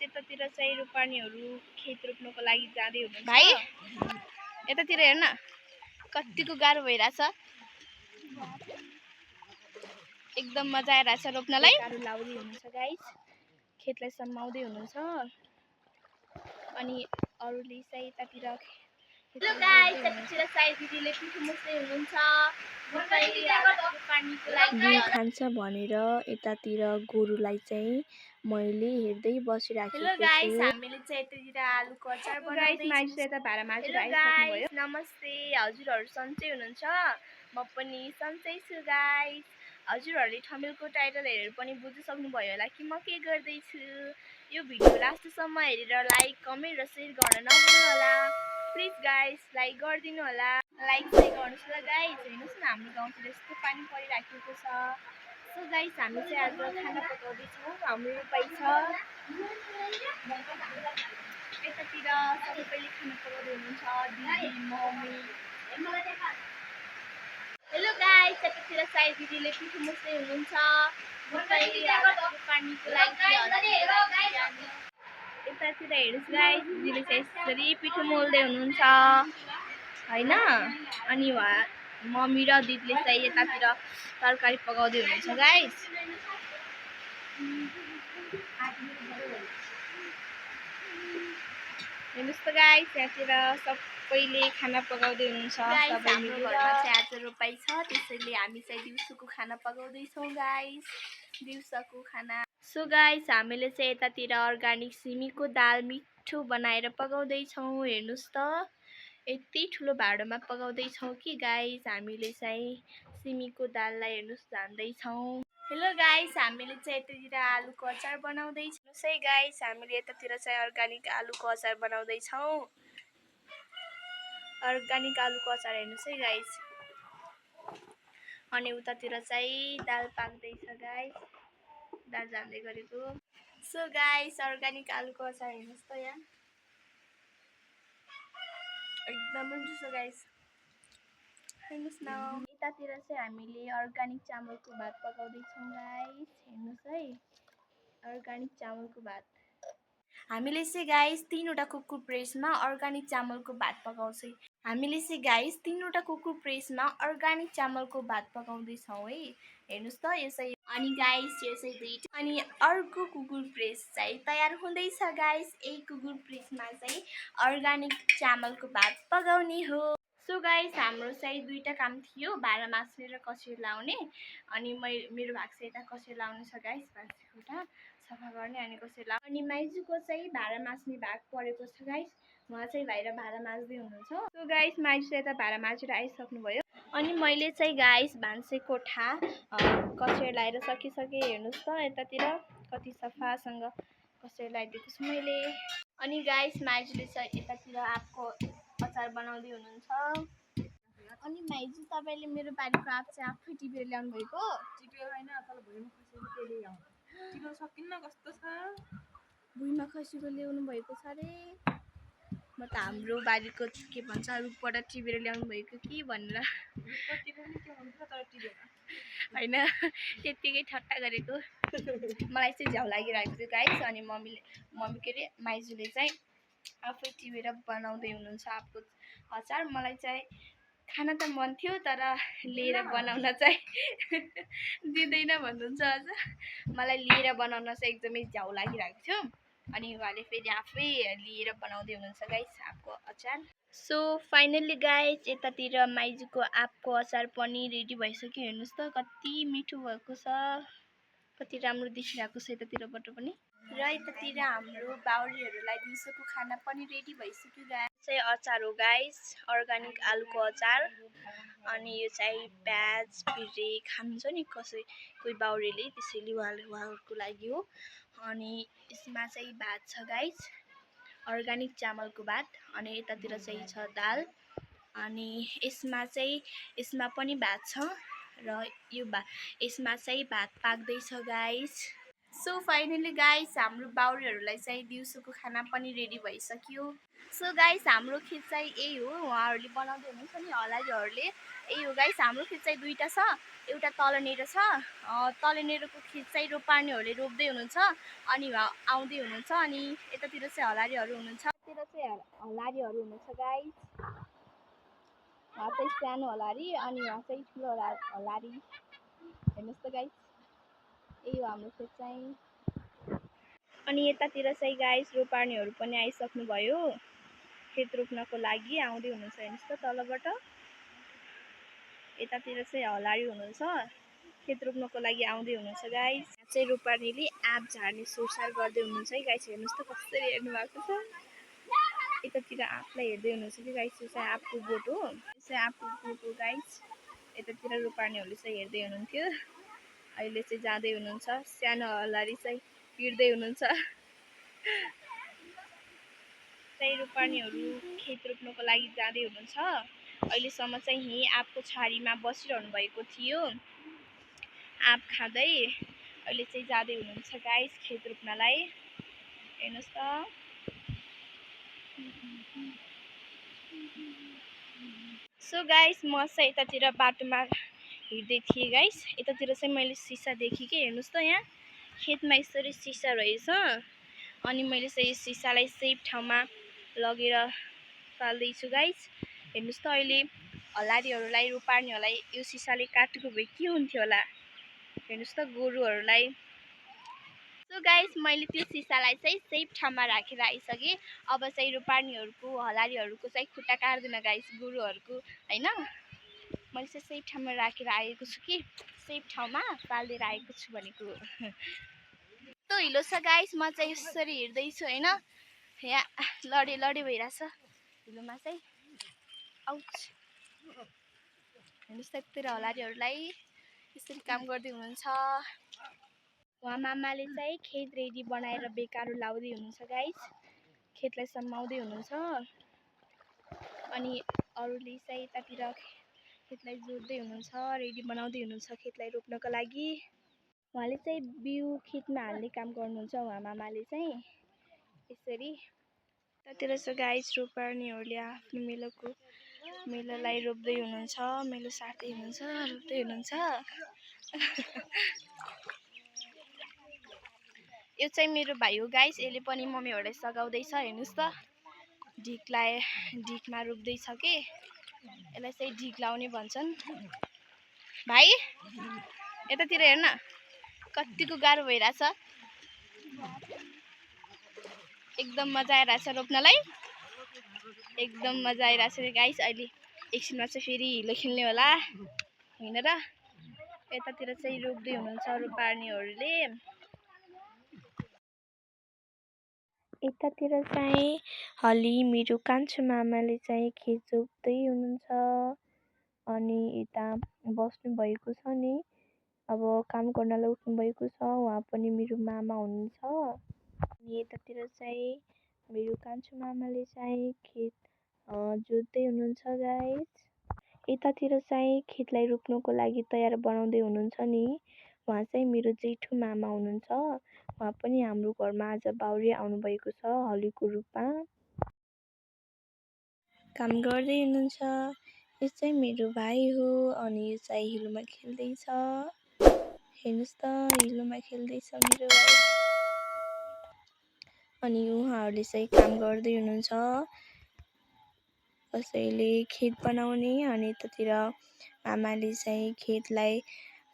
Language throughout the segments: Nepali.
यतातिर चाहिँ रोपानीहरू खेत रोप्नको लागि जाँदै हुनुहुन्छ भाइ। यतातिर हेर्न कतिको गाह्रो भइरहेछ, एकदम मजा आइरहेछ रोप्नलाई। गाह्रो लाउँदै हुनुहुन्छ गाइस, खेतलाई सम्माउँदै हुनुहुन्छ। अनि अरूले चाहिँ यतातिर हेलो गाइस, यतातिर साई दिदीले पिठो मुस्दै हुनुहुन्छ। बिउ खान्छ भनेर यतातिर गोरुलाई चाहिँ मैले हेर्दै बसिराखेको छु। हेलो गाइस, हामीले चाहिँ यतातिर आलुको अचार बनाउँदै छौं। यता भाडा मार्केट आइसक्नु भयो। नमस्ते, हजुरहरु सन्चै हुनुहुन्छ? म पनि सन्चै छु गाइस। हजुरहरुले थम्बनेलको टाइटल हेरेर पनि बुझिसक्नु भयो होला कि म के गर्दै छु। यो भिडियो लास्टसम्म हेरेर लाइक, कमेन्ट र शेयर गर्न नभुल्नु होला। प्लिज गाइस, लाइक गरिदिनु होला। लाइक चाहिँ गर्नुस् ल गाइस। हेर्नुस् न, हाम्रो गाउँतिर यस्तो पानी परिराखेको छ। सो गाइस, हामी चाहिँ आज खाना पकाउँदै छौं। हाम्रो रोपाइ छ। यतातिर सबैले खाना पकाउँदै हुनुहुन्छ, दिदी, मम्मी। हेलो गाइस, यतातिर साई दिदीले पिठो मुस्दै हुनुहुन्छ। पानीको लागि यतातिर हेर्नुस् गाइस, दिदीले चाहिँ यसरी पिठो मोल्दै हुनुहुन्छ हैन। अनि मम्मी र दिदीले चाहिँ यतातिर तरकारी पकाउँदै हुनुहुन्छ गाइस। हेर्नुस् त गाइस, यहाँतिर सबैले खाना पकाउँदै हुनुहुन्छ। सबै मिलेर चाहिँ आज रोपाइ छ, त्यसैले हामी चाहिँ दिउँसोको खाना पकाउँदै छौं गाइस। दिउँसोको खाना। सो गाइस, हामीले चाहिँ यतातिर अर्गानिक सिमीको दाल मिठो बनाएर पकाउँदै छौं। हेर्नुस् त, यति ठुलो भाँडोमा पकाउँदै छौं कि गाइस। हामीले चाहिँ सिमीको दाललाई हेर्नुस् झान्दै छौं। हेलो गाइस, हामीले चाहिँ यतातिर आलुको अचार बनाउँदै छौं। सै गाइस, हामीले यतातिर चाहिँ अर्गानिक आलुको अचार बनाउँदै छौं। अर्गानिक आलुको अचार हेर्नुस् है गाइस। अनि उतातिर चाहिँ दाल पाक्दैछ गाइस, दाल झान्दै गरेको। सो गाइस, अर्गानिक आलुको अचार हेर्नुस् त यहाँ, एकदम मिठो छ गाइस। हेर्नुस् न, यतातिर चाहिँ हामीले अर्गानिक चामलको भात पकाउँदै छौं गाइस। हेर्नुस् है, अर्गानिक चामलको भात। हामीले चाहिँ गाइस 3वटा कुकुर प्रेसमा अर्गानिक चामलको भात पकाउँछौं। हामीले चाहिँ गाइस 3वटा कुकुर प्रेसमा अर्गानिक चामलको भात पकाउँदै छौं है। हेर्नुस् त यसै। अनि गाइस यसै दुईटा, अनि अर्को कुकुर प्रेस चाहिँ तयार हुँदैछ गाइस। एक कुकुर प्रेसमा चाहिँ अर्गानिक चामलको भात पकाउने हो। सो गाइस, हाम्रो चाहिँ दुईटा काम थियो, भाँडा माझ्ने र कचेर लाउने। अनि मेरो भाग चाहिँ यता कचेर लाउने छ गाइस, भाँडा सफा गर्ने अनि कचेर लाउने। अनि माइजूको चाहिँ भाँडा माझ्ने भाग परेको छ गाइस, उहाँ चाहिँ बाहिर भाँडा माझ्दै हुनुहुन्छ। सो गाइस, माइजू चाहिँ यता भाँडा माझेर आइसक्नु भयो। अनि मैले चाहिँ गाइस भान्से कोठा कचेर लाएर सकिसके। हेर्नुस् त, यतातिर कति सफासँग कचेर लगाइदिएको छु मैले। अनि गाइस, माइजूले चाहिँ यतातिर आँपको अचार बनाउँदै हुनुहुन्छ। अनि माइजू, तपाईले मेरो बारीको आँप चाहिँ आफै टिपेर ल्याउनु भएको? टिपेर हैन, तल भुइँमा खसेको त्यसले ल्याउनु। टिप्न सकिन्न, कस्तो छ। भुइँमा खसेको ल्याउनु भएको छ रे। म त हाम्रो बारीको के भन्छ रुखबाट टिपेर ल्याउनु भएको कि भनेर। रुखबाट टिपेर नि के हुन्छ, तर टिपेन हैन, त्यतिकै ठट्टा गरेको। मलाई चाहिँ झ्याउ लागिरहेको थियो गाइस। अनि मम्मी के रे माइजूले चाहिँ आफै टिपेर बनाउँदै हुनुहुन्छ आँपको अचार। मलाई चाहिँ खाना त मन थियो, तर लिएर बनाउन चाहिँ दिँदैन भन्नुहुन्छ अझ। मलाई लिएर बनाउन चाहिँ एकदमै झ्याउ लागिरहेको थियो। अनि उहाँले फेरि आफै लिएर बनाउँदै हुनुहुन्छ गाइस आँपको अचार। सो फाइनली गाइस, यतातिर माइजूको आँपको अचार पनि रेडी भइसक्यो। हेर्नुस् त, कति मिठो भएको छ, कति राम्रो देखिरहेको छ यतातिरबाट पनि। र यतातिर हाम्रो बाउरीहरूलाई दिउँसोको खाना पनि रेडी भइसक्यो गाइस। चाहिँ अचार हो गाइस, अर्गानिक आलुको अचार। अनि यो चाहिँ प्याज पिरे खान्छ नि कोही बाउरीले, त्यसैले उहाँहरूको लागि हो। अनि यसमा चाहिँ भात छ गाइस, अर्गानिक चामलको भात। अनि यतातिर चाहिँ छ दाल। अनि यसमा पनि भात छ। र यो यसमा चाहिँ भात पाक्दैछ गाइस। सो फाइनली गाइस हाम्रो बाउरेहरूलाई चाहिँ दिउँसोको खाना पनि रेडी भइसक्यो। सो गाइस हाम्रो खिच चाहिँ यही हो, उहाँहरूले बनाउँदै हुनुहुन्छ नि हलारीहरूले। यही हो गाइस, हाम्रो खिच चाहिँ दुईवटा छ, एउटा तलनेर छ। तलनेरको खिच चाहिँ रोपार्नेहरूले रोप्दै हुनुहुन्छ अनि आउँदै हुनुहुन्छ, अनि यतातिर चाहिँ हलारीहरू हुनुहुन्छ। यतातिर चाहिँ हलारीहरू हुनुहुन्छ गाइस। उहाँ चाहिँ सानो हलारी अनि उहाँ चाहिँ ठुलो हलारी। हेर्नुहोस् त गाइस, यही हो हाम्रो खेत चाहिँ। अनि यतातिर चाहिँ गाइस रोपार्नेहरू पनि आइसक्नुभयो खेत रोप्नको लागि, आउँदै हुनुहुन्छ। हेर्नुहोस् त तलबाट यतातिर चाहिँ हलारी हुनुहुन्छ, खेत रोप्नको लागि आउँदै हुनुहुन्छ गाइस। यहाँ चाहिँ रोपार्नेले आँप झार्ने सोरसार गर्दै हुनुहुन्छ है गाइस। हेर्नुहोस् त कसरी हेर्नु भएको छ, यतातिर आँपलाई हेर्दै हुनुहुन्छ कि गाइस। यो चाहिँ आँपको बोट हो, यो चाहिँ आँपको बोट हो गाइस। यतातिर रोपार्नेहरूले चाहिँ हेर्दै हुनुहुन्थ्यो, अहिले चाहिँ जाँदै हुनुहुन्छ। सानो हलारी चाहिँ हिँड्दै हुनुहुन्छ। चाहिँ रोपार्नेहरू खेत रोप्नको लागि जाँदै हुनुहुन्छ। अहिलेसम्म चाहिँ यहीँ आँपको छारीमा बसिरहनु भएको थियो आँप खाँदै। अहिले चाहिँ जाँदै हुनुहुन्छ गाइस खेत रोप्नलाई। हेर्नुहोस् त सो गाइस म चाहिँ यतातिर बाटोमा हिँड्दै थिएँ गाइस। यतातिर चाहिँ मैले सिसा देखेँ कि, हेर्नुहोस् त यहाँ खेतमा यसरी सिसा रहेछ। अनि मैले चाहिँ यो सिसालाई सेफ ठाउँमा लगेर फाल्दैछु गाइस। हेर्नुहोस् त अहिले हलारीहरूलाई रोपार्नेहरूलाई यो सिसाले काटेको भए के हुन्थ्यो होला। हेर्नुहोस् त गोरुहरूलाई। सो गाइस मैले त्यो सिसालाई चाहिँ सेफ ठाउँमा राखेर आइसकेँ। अब चाहिँ रोपार्नेहरूको हलारीहरूको चाहिँ खुट्टा काट्दैन गाइस, गोरुहरूको होइन। मैले चाहिँ सेफ ठाउँमा राखेर आएको छु कि, सेफ ठाउँमा पालिदिएर आएको छु भनेको। यस्तो हिलो छ गाइस, म चाहिँ यसरी हिँड्दैछु होइन। यहाँ लडे भइरहेछ हिलोमा चाहिँ। आउच। हेर्नुहोस् त यतिर हलारीहरूलाई यसरी काम गर्दै हुनुहुन्छ। उहाँ मामाले चाहिँ खेत रेडी बनाएर बेकारु लाउँदै हुनुहुन्छ गाइस, खेतलाई सम्माउँदै हुनुहुन्छ। अनि अरूले चाहिँ यतातिर खेतलाई जोत्दै हुनुहुन्छ, रेडी बनाउँदै हुनुहुन्छ खेतलाई रोप्नको लागि। उहाँले चाहिँ बिउ खेतमा हाल्ने काम गर्नुहुन्छ, उहाँ मामाले चाहिँ यसरी। यतातिर चाहिँ गाइस रोपार्नेहरूले आफ्नो मेलोलाई रोप्दै हुनुहुन्छ, मेलो सार्दै हुनुहुन्छ, रोप्दै हुनुहुन्छ। यो चाहिँ मेरो भाइ हो गाइस, यसले पनि मम्मीहरूलाई सघाउँदैछ। हेर्नुहोस् त ढिकमा रोप्दैछ कि, यसलाई चाहिँ ढिक लाउने भन्छन्। भाइ यतातिर हेर्न कतिको गाह्रो भइरहेछ, एकदम मजा आइरहेछ रोप्नलाई, एकदम मजा आइरहेछ गाइस। अहिले एकछिनमा चाहिँ फेरि हिलो खेल्ने होला होइन र। यतातिर चाहिँ रोप्दै हुनुहुन्छ रोपार्नेहरूले। यतातिर चाहिँ हली मेरो कान्छो मामाले चाहिँ खेत जोत्दै हुनुहुन्छ। अनि यता बस्नु भएको छ नि, अब काम गर्नलाई उठ्नु भएको छ, उहाँ पनि मेरो मामा हुनुहुन्छ। अनि यतातिर चाहिँ मेरो कान्छो मामाले चाहिँ खेत जोत्दै हुनुहुन्छ गाइस। यतातिर चाहिँ खेतलाई रोप्नको लागि तयार बनाउँदै हुनुहुन्छ नि, उहाँ चाहिँ मेरो जेठो मामा हुनुहुन्छ। उहाँ पनि हाम्रो घरमा आज बाउरे आउनुभएको छ हलीको रूपमा, काम गर्दै हुनुहुन्छ। यो चाहिँ मेरो भाइ हो अनि यो चाहिँ हिलोमा खेल्दैछ। हेर्नुहोस् त हिलोमा खेल्दैछ मेरो भाइ। अनि उहाँहरूले चाहिँ काम गर्दै हुनुहुन्छ, कसैले खेत बनाउने अनि यतातिर आमाले चाहिँ खेतलाई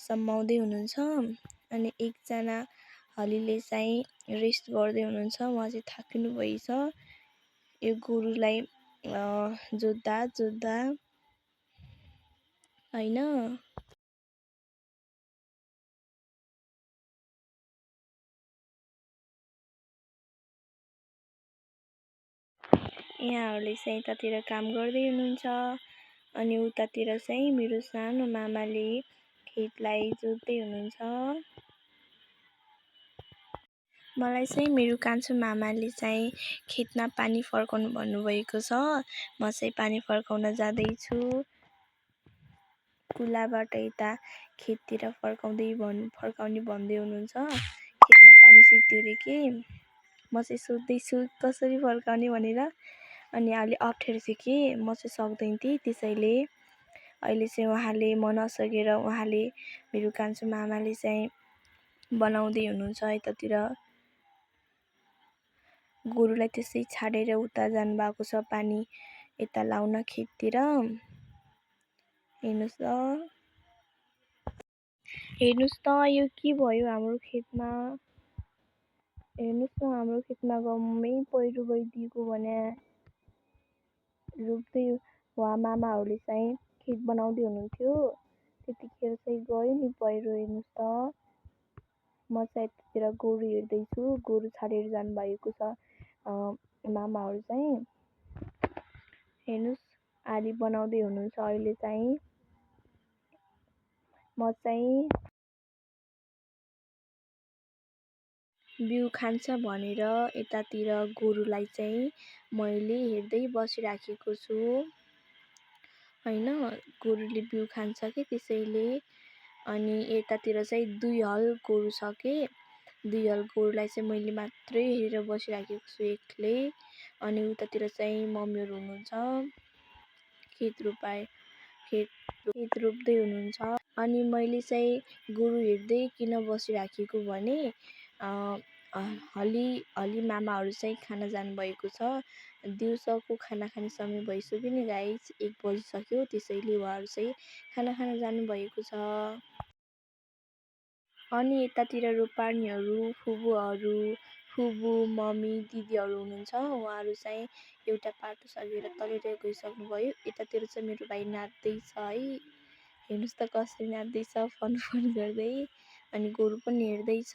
सम्माउँदै हुनुहुन्छ। अनि एकजना हलीले चाहिँ रेस्ट गर्दै हुनुहुन्छ, उहाँ चाहिँ थाकिनु भएछ यो गोरुलाई जोत्दा होइन। यहाँहरूले चाहिँ यतातिर काम गर्दै हुनुहुन्छ अनि उतातिर चाहिँ मेरो सानो मामाले खेतलाई जोत्दै हुनुहुन्छ। मलाई चाहिँ मेरो कान्छो मामाले चाहिँ खेतमा पानी फर्काउनु भन्नुभएको छ। म चाहिँ पानी फर्काउन जाँदैछु। कुलाबाट यता खेततिर फर्काउने भन्दै हुनुहुन्छ। खेतमा पानी सिक्थ्यो अरे कि म चाहिँ सोध्दैछु कसरी फर्काउने भनेर। अनि अलि अप्ठ्यारो थियो कि म चाहिँ सक्दैन थिएँ। त्यसैले अहिले चाहिँ उहाँले म नसकेर उहाँले मेरो कान्छो मामाले चाहिँ बनाउँदै हुनुहुन्छ। यतातिर गोरुलाई त्यसै छाडेर उता जानुभएको छ पानी यता लाउन खेततिर। हेर्नुहोस् त यो के भयो हाम्रो खेतमा। हेर्नुहोस् न हाम्रो खेतमा गम्मै पहिरो गइदिएको भने रोप्दै उहाँ मामाहरूले चाहिँ खेत बनाउँदै हुनुहुन्थ्यो त्यतिखेर चाहिँ गयो नि पहिरो। हेर्नुहोस् त म चाहिँ यतातिर गोरु हेर्दैछु, गोरु छाडेर जानुभएको छ मामाहरू चाहिँ। हेर्नुहोस् आली बनाउँदै हुनुहुन्छ अहिले चाहिँ। म चाहिँ बिउ खान्छ भनेर यतातिर गोरुलाई चाहिँ मैले हेर्दै बसिराखेको छु हैन। गोरुले बिउ खान्छ कि त्यसैले। अनि यतातिर चाहिँ 2 हल गोरु छ कि 2 हल गोरुलाई चाहिँ मैले मात्रै हेरेर बसिराखेको छु एक्लै। अनि उतातिर चाहिँ मम्मीहरू हुनुहुन्छ खेत रोप्दै हुनुहुन्छ। अनि मैले चाहिँ गोरु हेर्दै किन बसिराखेको भने हली मामाहरू चाहिँ खाना जानुभएको छ। दिउँसोको खाना खाने समय भइसक्यो नि गाइस, 1 बजिसक्यो। त्यसैले उहाँहरू चाहिँ खाना खान जानुभएको छ। अनि यतातिर रोपार्नेहरू फुबु मम्मी दिदीहरू हुनुहुन्छ। उहाँहरू चाहिँ एउटा पाटो सकेर तलतिर गइसक्नुभयो। यतातिर चाहिँ मेरो भाइ नाच्दैछ है। हेर्नुहोस् त कसरी नाच्दैछ फन गर्दै। अनि गोरु पनि हेर्दैछ।